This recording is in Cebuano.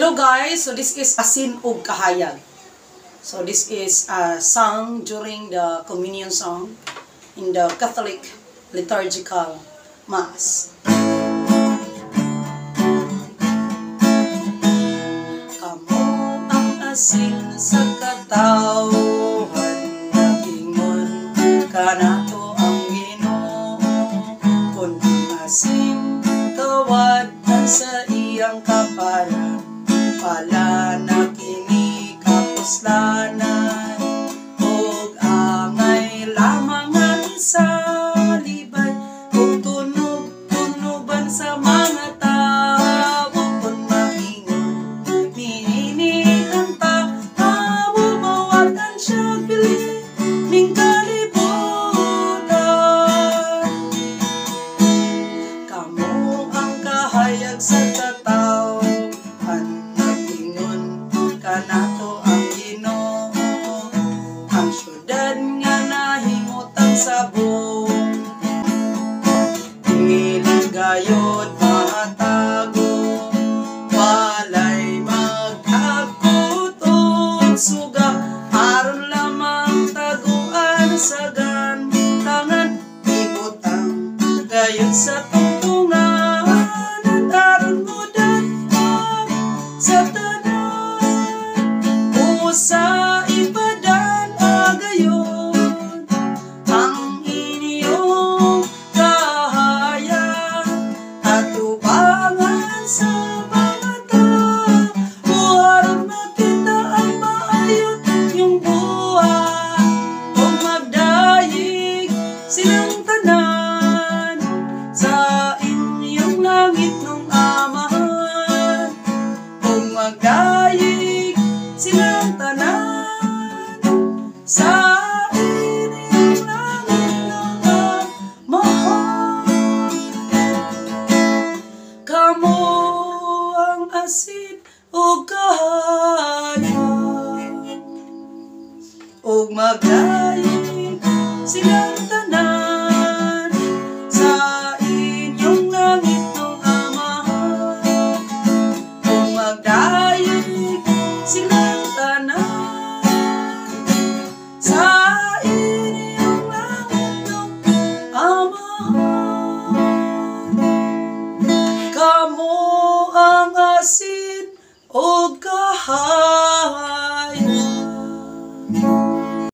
Hello guys, so this is Asin ug Kahayag. So this is a song during the communion song in the Catholic liturgical mass. Kamo ang asin sa katawhan, nagingon kanato ang Ginoo. Kun ang asin kawad-an sa iyang kaparan, pala na kini kapuslanan, ug angay lamang nga isalibay, ug tunog-tunuban sa mga tawo. Kun maingon niini ang tao, mawad-an siya bili ning kalibutan. Kamo ang kahayag sa katawhan, nag-ingon kanato ang Ginoo. Ang syudad nga nahimutang sa bungtod, dili gayod matago. Walay magkagkot og suga aron lamang taguan sa gantangan. Ibutang gayod sa tungtungan aron modatag sa tanan. Usa ipadan agayon ang inyong kahayag, atubangan sa mga tao aron makita ang maayo inyong buhat, ug magdayeg silang tanan sa inyong langitnong Amahan. Ug magdayeg silang tanan sa inyong langitnong Amahan. Kamo ang asin ug kahayag, ug magdayeg silang